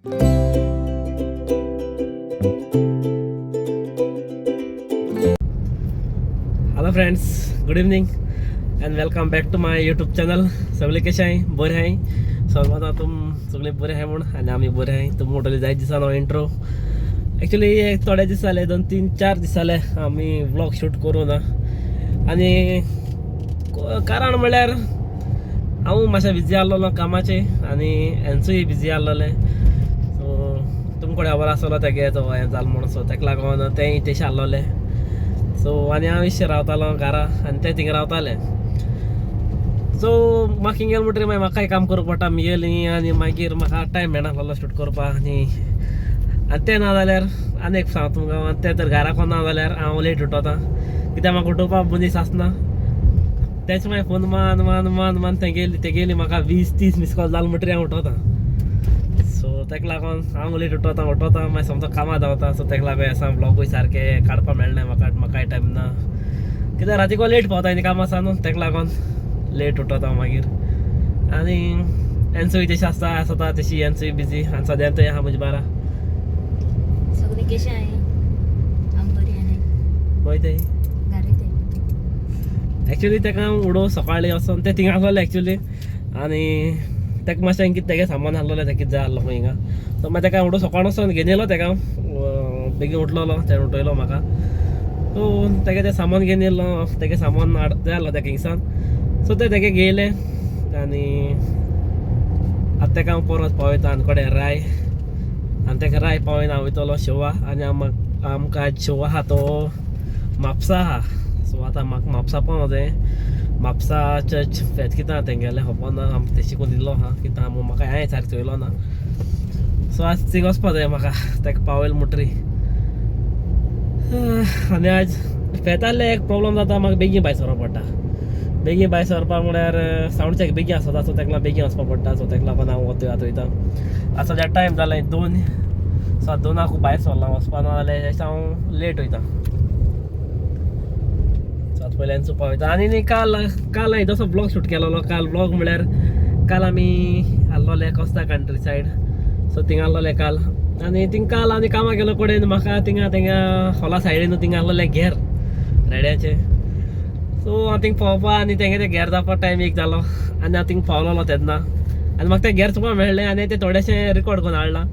Hello friends, good evening and welcome back to my YouTube channel. सगळे कशे आहाय? बरे आहाय? सर्वात तुम सगळे बरे आहाय म्हूण आनी आमी बरे आहाय. तुम मोटले जायत दिसान हो इंट्रो. एक्चुली थोडे दीस जाले, 2-3-4 दीस जाले आमी व्लॉग शूट करूं ना. आनी कारण म्हळ्यार हांव मातशें बिजी आहलोलो कामाचे आनी हेंचूय बिजी आहलोलें. सो तुमकां खबर आसतलो तेगे तो हें जालें म्हूण. सो तेका लागून तेंय तशें आहलोलें. सो आनी हांव इश्शें रावतालो घरा आनी ते थिंगा रावताले. सो म्हाका हिंग गेलें म्हणटरीर मागीर म्हाकाय काम करूंक पडटा मुगेली आनी मागीर म्हाका टायम मेळनासलो शूट करपाक. आनी आनी तें ना जाल्यार आनी एक सांग तुमकां, आनी तें तर घरा कोण ना जाल्यार हांव लेट उठोता, कित्याक म्हाका उठोवपाक मनीस आसना. तेच मागीर फोन मान मान मान मान तेगेली म्हाका 20-30 मिस कॉल जाल म्हणटरीर हांव उठोता. सो तेका लागून हांव लेट उठोता उठोता मागीर समजो कामां धांवता. सो तेका लागून आसा ब्लॉगूय सारके काडपाक मेळना म्हाका, म्हाकाय टायम ना, कित्याक रातीको लेट पावता आनी काम आसा न्हू, तेका लागून लेट उठोता मागीर. आनी एन्सूय तशी आसता आसता तशी एन्सूय बिजी आनी सद्याक थंय आहा म्हजे बारा. सगळे कशे आहे? हांव बरी आहाय. वय थंय घरा थंय. एक्चुली तेका उडोव सकाळीं वचोन ते थिंगा आसलोले एक्चुली. आनी तेका मातशें कितें तेगे सामान आहलोलें, तेका कितें जाय आहलो खंय हिंगा. सो मागीर तेका उडोव सकाळ वचोन घेवन येयलो तेका, बेगीन उठलोलो तेणें उठयलो म्हाका. सो तेगे तें सामान घेवन येयलो, तेगे सामान हाड जाय आहलो तेका हिंगसान. सो तें तेगे घेयलें आनी आतां तेका हांव परत पावयता आनी कडेन राय, आनी तेका राय पावयन हांव वयतलो शिवा. आनी आमकां आयज शिवा आहा तो म्हापसा आहा. सो आतां म्हाका म्हापसा पावों जाय. म्हापसा चर्च फेत कितें तेंगेलें खबर ना, आमकां तें शिकून दिल्लो आहा कितें म्हाका हांवें सारकें चोयलो ना. सो आज थिंग वचपा जाय म्हाका तेका पावयल म्हणटरी. आनी आज फेत आहलें एक प्रोब्लम जाता, म्हाका बेगीन भायर सरप पडटा. बेगीन भायर सरपाक म्हळ्यार सावंड चॅक बेगीन आसता. सो तेका लागून बेगीन वचपाक पडटा. सो तेका लागून हांव वता आतां वयता. आतां सद्या टायम जालें 2. सो 2 भायर सरलां वचपा, ना जाल्यार हांव लेट वयता. सो आतां पयल्यान पावयता. आनी न्ही काल काल हांवें तसो ब्लॉग शूट केलोलो. काल ब्लॉग म्हळ्यार काल आमी आहलोले कोस्ता कंट्री सायड. सो थिंगा आहलोले काल. आनी थिंग काल आनी कामाक गेलो कडेन म्हाका थिंगा थिंगा खोला सायडीन थिंगा आहलोले घेर रेड्याचे. सो हांव थिंग पावपा आनी तेंगे तें घेर जावपा टायम एक जालो आनी हांव थिंग पावलोलो तेन्ना. आनी म्हाका तें घेर चोवपाक मेळ्ळें आनी तें थोडेशें रिकॉर्ड करून हाडलां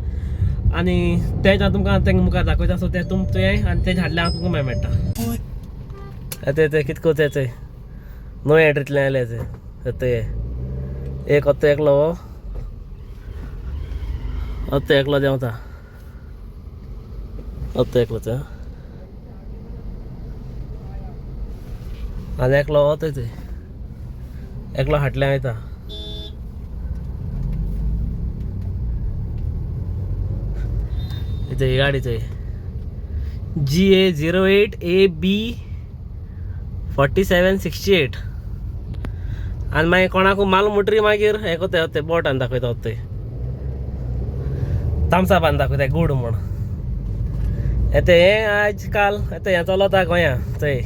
आनी तें हांव तुमकां तेंग मुखार दाखयता. सो तें तुम तुवें आनी तें हाडलें हांव तुमकां मागीर मेळटा. येता येता कितें करता येता नो एंट्रींतल्यान आयले येता येता एक आतां एकलो हो आतां एकलो देंवता आतां एकलो ते आनी एकलो वता थंय एकलो फाटल्यान वयता. इथं ही गाडी थंय GA 08 AB 4768. आनी मागीर कोणाकू माल म्हणटरी मागीर हें कोताय ते बोटान दाखयता ते तामसापान दाखयता गूड म्हूण. येते हें आयज काल येते हें चलता गोंया थंय.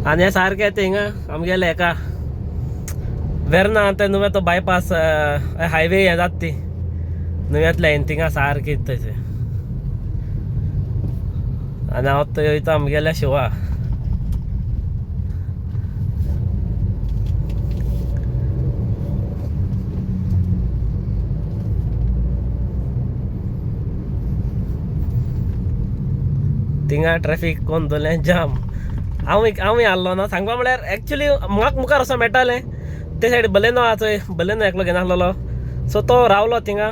आनी हें सारकें येता हिंगा आमगेलें हेका वेर्ना ते नुवें तो बायपास हायवे हें जाता ती नुव्यांतल्यान थिंगा सारकें तशें. आनी हांव थंय वयता आमगेल्या शिवा. थिंगा ट्रॅफीक कोण दवरलें जाम. हांव हांवूय आहलो ना सांगपा म्हळ्यार एक्चुली म्हाका मुखार वचोंक मेळटालें. ते सायडी बलेनो आहा चोय, बलेनो एकलो घेवन आहलोलो. सो तो रावलो थिंगा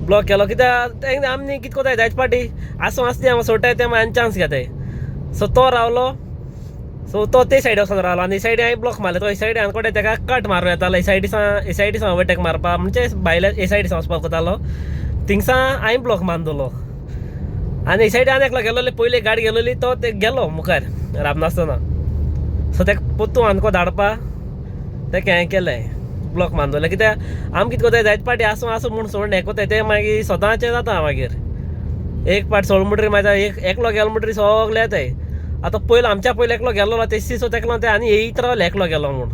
ब्लॉक केलो, कित्याक आमी कितें कोताय जायत पाटी आसूं आसली हांव सोडटाय ते मागीर चान्स घेताय. सो तो रावलो. सो तो ते सायडी वचोन रावलो आनी सायडी हांवें ब्लॉक मारले. तो हे सायडी आनी कोडे तेका कट मारूं येतालो, हे सायडी सावन ओवरटेक मारपा म्हणजे भायल्या हे सायडी सावन वचपाक वतालो. थिंगसान हांवें ब्लॉक मारून दवरलो. आनी हे सायडी आनी एकलो गेलोले, पयली गाडी गेलोली तो ते गेलो मुखार राबनासतना. सो तेका पोत्तून आनको धाडपा तेका हें केलें ब्लॉक मारून दवरलें. कित्याक आमी कितें कोताय जायत पाटी आसूं आसूं म्हूण सोडून हें कोताय तें मागीर सदांचें जाता. मागीर एक पाट सोडलो म्हणटरीर मागीर एकलो गेलो म्हणटरीर सगळे येताय. आतां पयलो आमच्या पयलो एकलो गेल्लो तेशी. सो तेका लागून ते आनी येयत रावले एकलो गेलो म्हूण.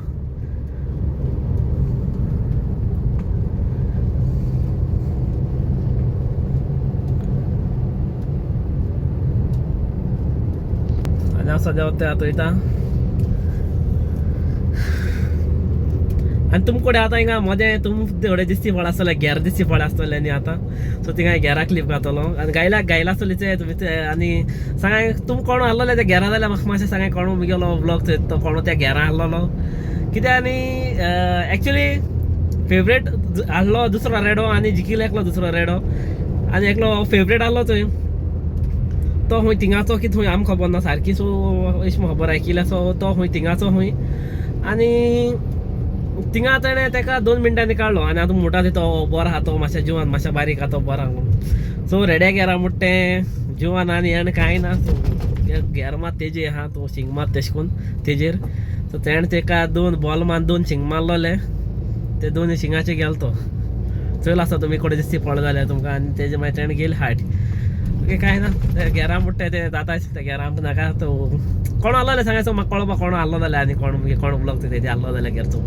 हांव सद्या वता आतां वयता. आनी तुमकडे आतां हिंगा मदें तुम थोडे दिसती फळ आसतले, घेर दिसती फळ आसतले न्ही आतां. सो थिंगा घेरा क्लिप घातलो आनी गायला गायला आसतली ते तुमी ते. आनी सांगाय तुम कोण आहलोले ते घेरा जाल्यार म्हाका मातशें सांगाय कोण मुगेलो ब्लॉग तो कोण त्या घेरा आहलोलो कित्याक. आनी एक्चुली फेवरेट आहलो दुसरो रेडो आनी जिखिल्लो एकलो दुसरो रेडो आनी एकलो फेवरेट आहलो थंय तो खंय थिंगाचो की थंय आमकां खबर ना सारकी. सो अशें म्हाका खबर आयकिल्लें. सो तो खंय थिंगाचो खंय आनी थिंगा तेणें तेका 2 मिनटांनी काडलो. आनी आतां म्हणटा तो बरो आहा, तो मातशा जिवान मातशा बारीक आहा, तो बरो आहा म्हणून. सो रेड्या घेरा म्हणटा तें जिवान आनी हेण कांय ना. सो घेर मात तेजे आहा, तो शिंग मात तेश कोन्न तेजेर. सो तेणें तेका 2 बॉल मारून 2 शिंग मारलोले, ते 2 शिंगाचे गेलो तो. चल आसा तुमी कडेन दिसती पडलो जाल्यार तुमकां. आनी तेजे मागीर तेणें गेली हाट. ओके कांय ना, ते घेरा म्हणटा ते जाता ते घेरा आमकां नाका. तो कोण आहलोले सांगायचो म्हाका कळोवपा कोण आहलो जाल्यार आनी कोण मागीर कोण ब्लॉग तेजे आहलो जाल्यार घेरचो.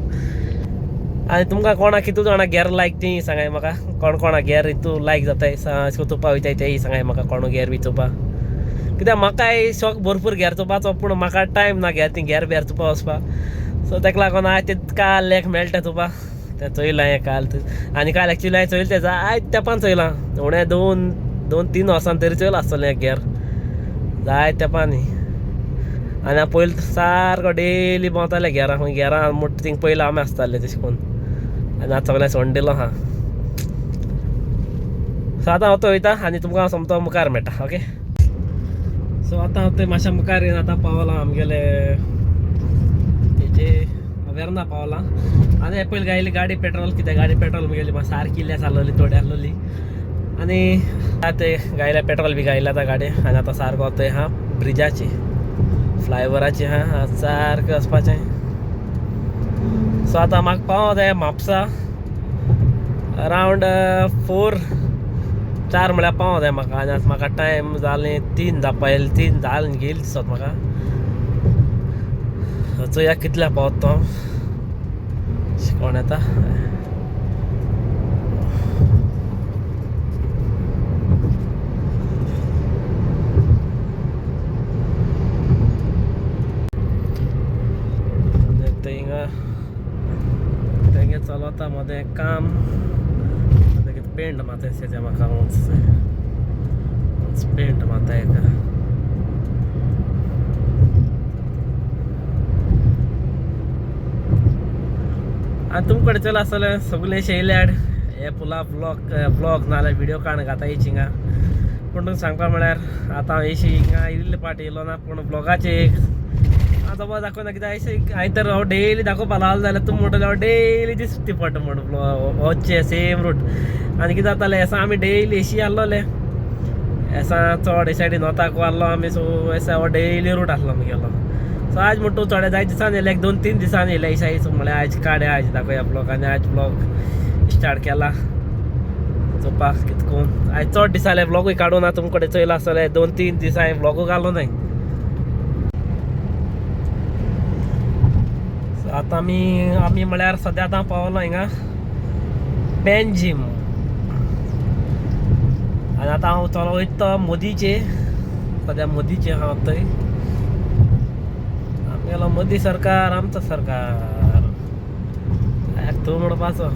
आनी तुमकां कोणा कितू जाणां घेर लायक ती सांगाय म्हाका, कोण कोणा घेर हितू लायक जाताय चोवपा वयताय तेय सांगाय म्हाका, कोण घेर बी चोवपा. कित्याक म्हाकाय शौक भरपूर घेर चोवपाचो, पूण म्हाका टायम ना घेर ती घेर बेर चोवपा वचपा. सो तेका लागून आयज ते काल एक मेळटा चोवपा तें चोयलां हांवें काल. आनी काल एक्चुली हांवें चोयलें तें जायत तेंपान चोयलां, उणें 2-3 वर्सां तरी चोयलां आसतलें घेर जायत तेंपान. आनी हांव पयलीं सारको डेली भोंवतालें घेरा, खंय घेरा म्हणटा थिंग पयलीं आमी आसताले तशें करून. आनी आतां सगळें सोडून दिलो आहा. सो आतां हांव थंय वयता आनी तुमकां हांव सोमतो मुखार मेळटा. ओके सो आतां हांव थंय मातशें मुखार येवन आतां पावलां आमगेले हेजे वेर्ना पावलां. आनी पयलीं गायली गाडी पेट्रोल, कित्याक गाडी पेट्रोल मुगेली सारकी इल्ली आसलोली, थोडी आसलोली. आनी आतां गायल्या पेट्रोल बी गायला आतां गाडी. आनी आतां सारको थंय आहा ब्रिजाची फ्लायओवराची आहा सारकें वचपाचें. सो आतां म्हाका पावो जाय म्हापसा अरावंड 4 म्हळ्यार पावो जाय म्हाका. आनी आतां म्हाका टायम जालें 3 जावपा येयलें, 3 जालें गेली दिसत म्हाका. चोया कितल्या पावत तो कोण येता. थिंगा तेंगे चलता मदें काम, पेंट मारता तें म्हाका पेंट मारता एका. आनी तुमकडे चल आसतलें सगळें येयल्यार हे पुला ब्लॉग ब्लॉग नाजाल्यार व्हिडियो काण घाता येयची हिंगा. पूण तुमकां सांगपा म्हळ्यार आतां हांव येशी हिंगा इल्ले पाट येयलो ना, पूण ब्लॉगाचे एक आतां बरो दाखयना कित्याक अशें हांवें तर हांव डेली दाखोवपा लागलो जाल्यार तुमी म्हणटले हांव डेली दिसती पडटा म्हण ब्लॉग वचचे सेम रूट. आनी कितें जातालें एसा आमी डेली एशी आहलोले एसा चड हे सायडीन वताक आहलो आमी. सो एसा हो डेली रूट आसलो मुगेलो. सो आज म्हणटा तूं थोडे जायत दिसान येयले, 2-3 दिसान येयले अशें. सो म्हळ्यार आयज काड्या आयज दाखोवया ब्लॉग. आनी आयज ब्लॉग स्टार्ट केला चोवपाक कितकोन. आयज चड दीस जाले ब्लॉगूय काडूं ना, तुमकडे चोयलां आसतलें 2-3 दीस हांवें ब्लॉगूय घालो न्हय. सो आतां आमी म्हळ्यार सद्या आतां पावलो हिंगा पेंजीम. आनी आतां हांव चलो वयता मोदीचे, सद्या मोदीचे हांव थंय. आमगेलो मोदी सरकार आमचो सरकार तूं म्हणपाचो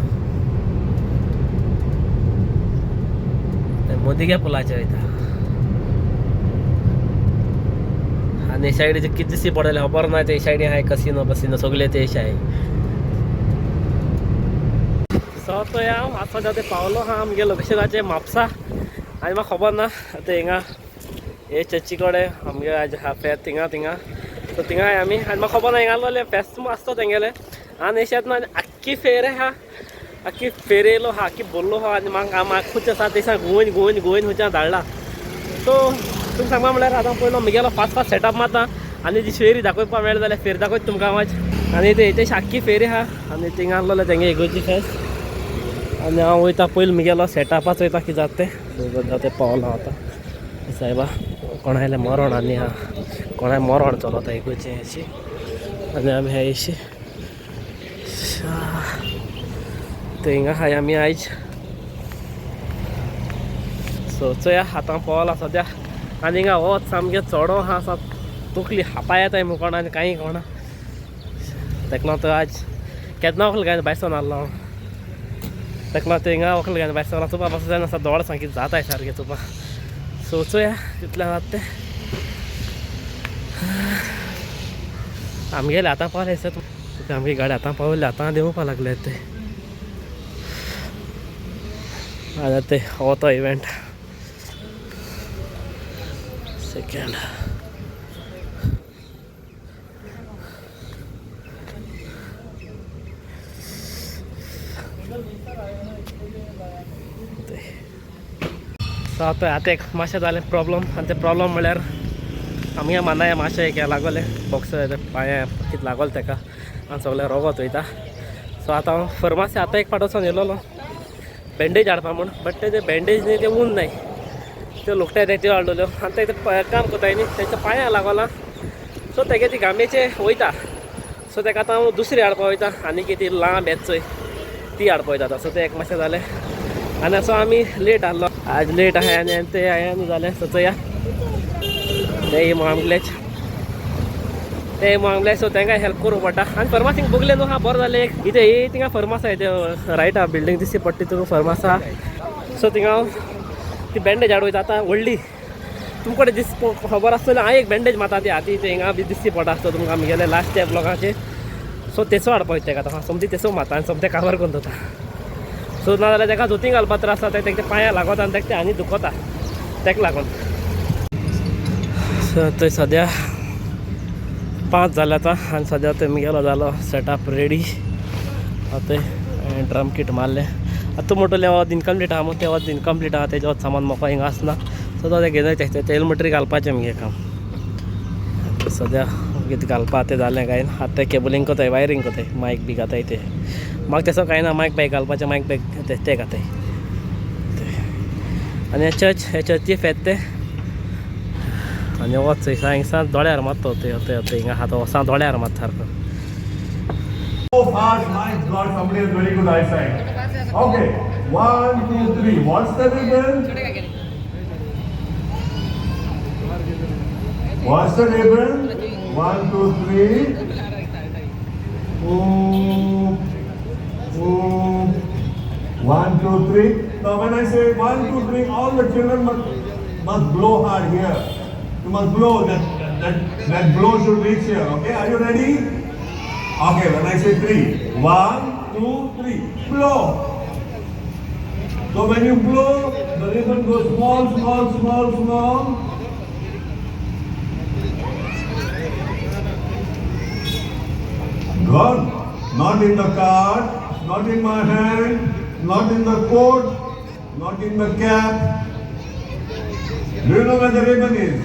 मोदी पुलाचे वयता. आनी सायडीचे कितें दिसती पडले खबर ना, ते सायडी आहाय कसिनो बसिनो सगळे ते आहाय. सो थंय हांव आतां सद्या ते पावलो आहा आमगे लोकेशनाचे म्हापसा. आनी म्हाका खबर ना आतां हिंगा हे चर्ची कडेन आमगे आयज आहा फेस्त थिंगा थिंगा. सो थिंगा आमी. आनी म्हाका खबर ना हिंगा आहलोले फेस्त आसतो तेंगेले. आनी अशेंच ना आख्खी फेर आहा, आख्खी फेर येयलो आहा, आख्खी भरलो आहा. आनी म्हाका म्हाका खुंयच्या आसा तेसा गोवन गोवन गोवन खुंयच्या धाडला. सो तुमकां सांगपा म्हळ्यार आतां पयलो मुगेलो फास्ट फास्ट सेटअप मारता आनी जी फेरी दाखोवपा मेळ्ळी जाल्यार फेरी दाखयता तुमकां हांव आयज. आनी ते आख्खी फेरी आहा आनी थिंगा आहलोले तेंगे इगोर्जी फेस्त. आनी हांव वयता पयलीं मुगेलो सेटअपाच वयता कितें जाता तें तें पावलो हांव आतां. सायबा कोणायलें मरण आनी आहा, कोणाय मरण चलता इगोर्जी अशी. आनी आमी हे अशी थंय हिंगा आहाय आमी आयज. सो चोया आतां पावला सद्या. आनी हिंगा वच सामकें चोडो आहा तकली हापा येताय मग कोणा आनी कांय कोणा. तेका लागून आज केन्ना वखल काय बायसोन आहलो हांव. तेका लागून हिंगा वखल काय बायसोन चोवपा बसूं जायना, दोळे सामकी जाताय सारके चोवपा. सो चोया कितले जाता तें. आमगेले आतां पावले सर, आमगे गाडी आतां पावले, आतां देंवपा लागले ते. आतां ते हो तो इव्हेंट सेकंड. सो आतां आतां एक मातशें जालें प्रॉब्लम. आनी ते प्रॉब्लम म्हळ्यार आमगे मानाय मातशें एक लागोलें बॉक्स पांया कितें लागोलें तेका आनी सगळें रोगोत वयता. सो आतां हांव फर्मासी आतां एक पाट वचोन येयलोलो बँडेज हाडपा म्हूण, बट ते बँडेज न्ही ते उन नाय, त्यो लोकट्या त्यो हाडलेल्यो. आनी ते काम करताय न्ही तेच्या पांया लागोलां, सो तेगे ती घामेचे वयता. सो तेका आतां हांव दुसरी हाडपा वयता, आनी की ती लांब येता चोय ती हाडपा वयता आतां. सो तें एक मातशें जालें. आनी असो आमी लेट आहलो आज, लेट आहाय. आनी ते हांवें जालें. सो चोया ते आमगेलेच ते आमगेले. सो तांकां हेल्प करूंक पडटा. आनी फर्मासींक बगले न्हू हा बरें जालें एक इतें ही थिंगा फर्मास आहा, ते रायटा बिल्डींग दिसती पडटा तितून फर्मास आहा. सो थिंगा हांव ती बँडेज हाडूं वयता आतां व्हडली. तुमकडे दीस खबर आसतलें हांव एक बँडेज मारता ती हाती ते हिंगा बी दिसती पडटा आसता तुमकां आमगेले लास्ट त्या ब्लॉगाचेर. सो तेसो हाडपा वयता तेका आतां, सोमती तेसो मारता आनी सोमतें काबार करून दवरता. सो ना जाल्यार तेका जोतीं घालपा त्रास जाता, तेका पांयां लागता आनी तेका तें आनी दुखता तेका लागून. सो थंय सद्या 5 जाले आतां. आनी सद्या थंय मुगेलो जालो सेटअप रेडी. आतां ड्रम किट मारलें. आतां तूं म्हणटलें हो इनकम्प्लीट आहा, ते वच इनकम्प्लीट आहा, तेजें सामान म्हाका हिंगा आसना. सो तो तें घेवन तें तेल मटेरियल घालपाचें मुगे काम. सद्या कितें घालपा तें जालें कांय ना. आतां तें केबलिंग कोताय, वायरींग कोताय, मायक बी घाताय ते. म्हाका तेसो कांय ना, मायक बायक घालपाचें, मायक बॅग ते घाताय. आनी हे चर्च, हे चर्ची फेत तें. आनी वच हिंगा दोळ्यार मारतो ते ते ते हिंगा आहा तो वसा दोळ्यार मारता सारको. So fast, my God, somebody has very good eyesight. Okay, 1, 2, 3. What's the ribbon? What's the ribbon? 1, 2, 3. Oh, oh. 1, 2, 3. Now when I say 1, 2, 3, all the children must blow hard here. You must blow. That blow should reach here. Okay, are you ready? Okay, when I say 3, 1, 2, 3, blow. So when you blow, the ribbon goes small, small, small, small. Gone. Not in the card, not in my hand, not in the coat, not in the cap. Do you know where the ribbon is?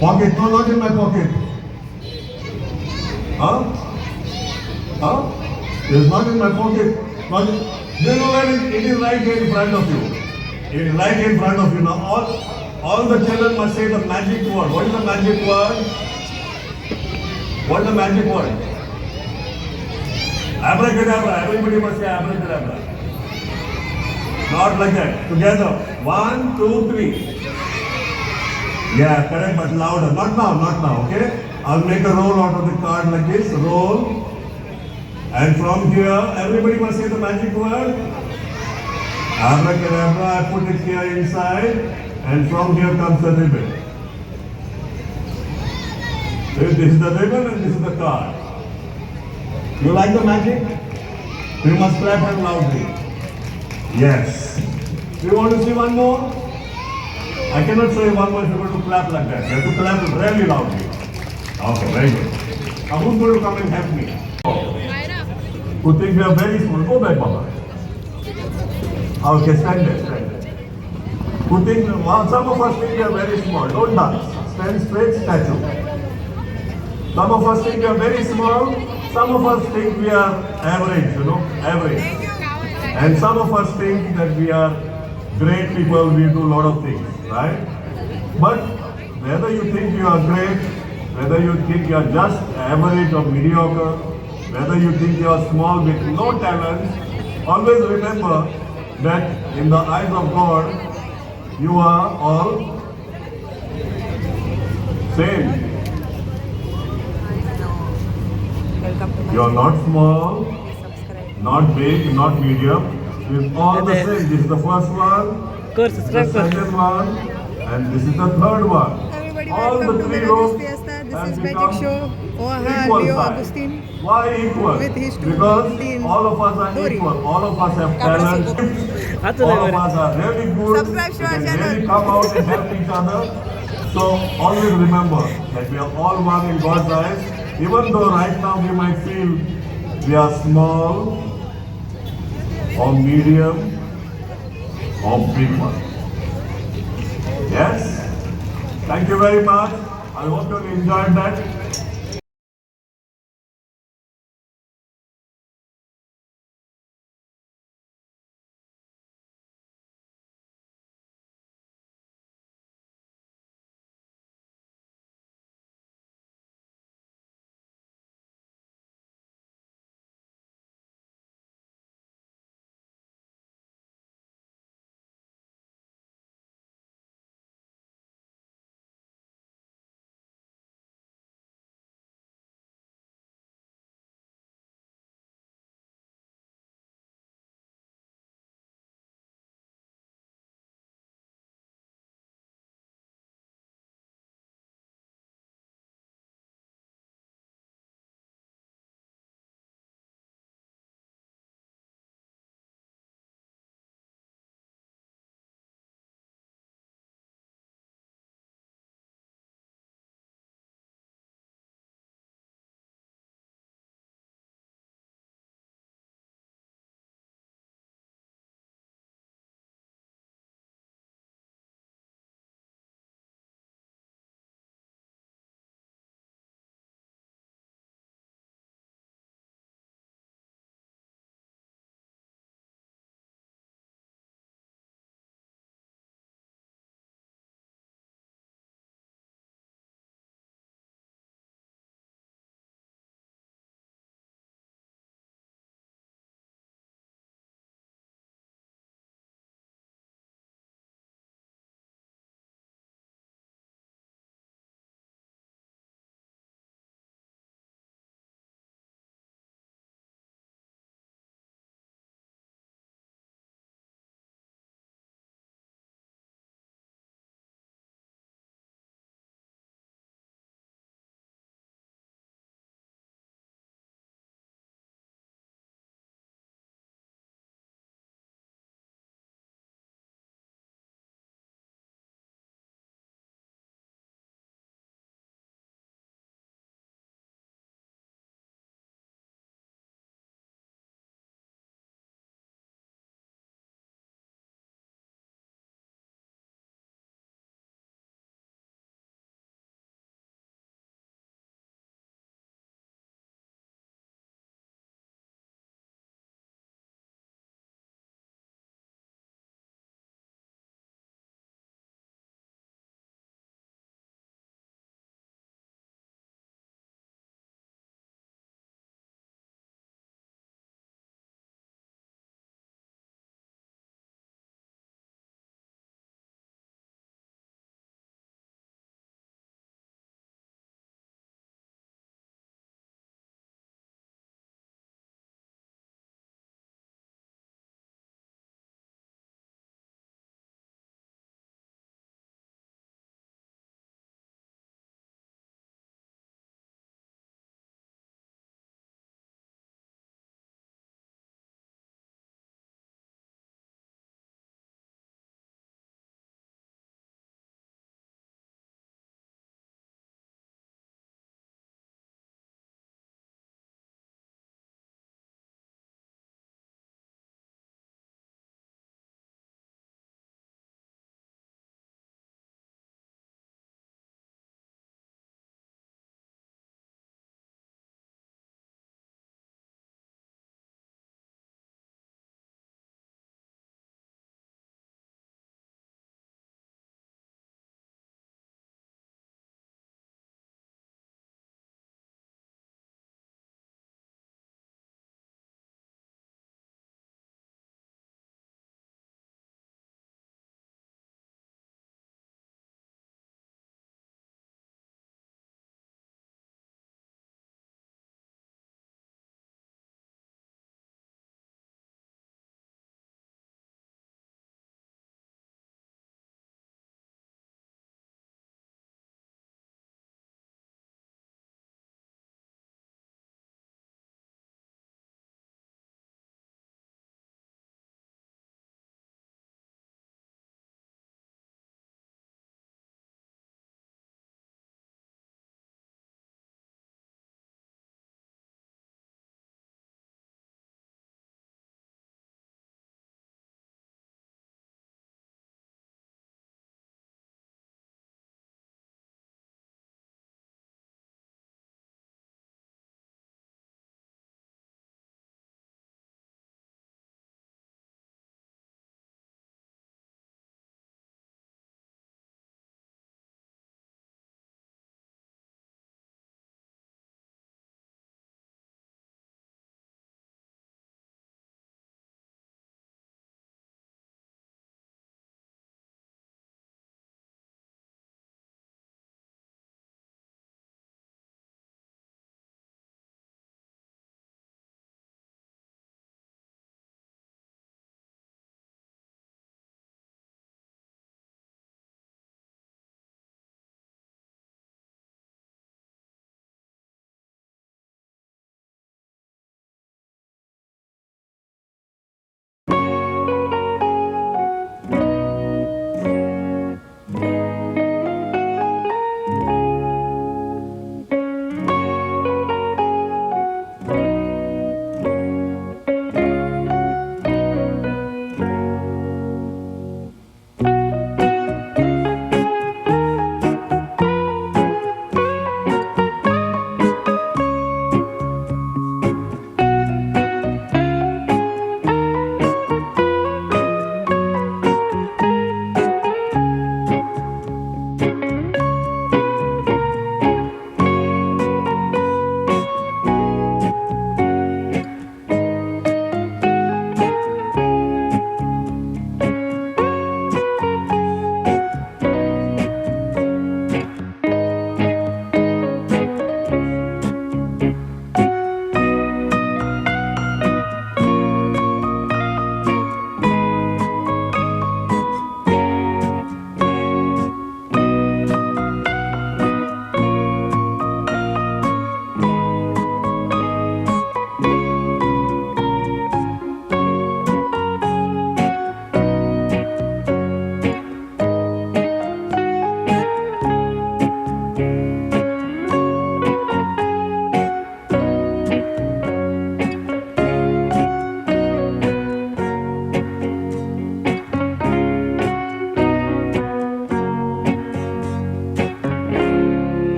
Pocket? No, not in my pocket. Huh? Huh? It is not in my pocket. Not in, do you know where it is? It is right here in front of you. It is right in front of you. Now all the children must say the magic word. What is the magic word? What is the magic word? Abracadabra. Everybody must say abracadabra. Not like that. Together. 1, 2, 3. Yeah, correct, but louder. Not now, not now, okay? I'll make a roll out of the card like this. Roll. And from here, everybody must say the magic word. Abracadabra. I put it here inside. And from here comes the ribbon. This is the ribbon and this is the card. You like the magic? You must clap and loudly. Yes. Do you want to see one more? I cannot show you one more if you're going to clap like that. You have to clap really loudly. Okay, very good. Now who's going to come and help me? Who think we are very small? Go back, Baba. Okay, stand there, stand there. Who think, well, some of us think we are very small. Don't dance. Stand straight, statue. Some of us think we are very small. Some of us think we are average, you know, average. And some of us think that we are great people, we do a lot of things, right? But whether you think you are great, whether you think you are just average or mediocre, whether you think you are small with no talents, always remember that in the eyes of God, you are all Same. Welcome to You are not small, subscribe. Not big, not medium. We're all the Okay. same. This is the first one, कर this is the subscribe कर. Second one, and this is the third one. Everybody, All welcome the to three Magic rows Fiesta. This have is Magic become Show. Oha equal Leo size. Agustin. Why equal? With his two Because teens. All of us are Dori. Equal. All of us have talent. आता All of नाही. Us are really good. Subscribe to We our can channel. really come out and help each other. So always remember that we are all one in God's eyes. Even though right now we might feel we are small or medium or big one. Yes? Thank you very much. I hope you enjoyed that.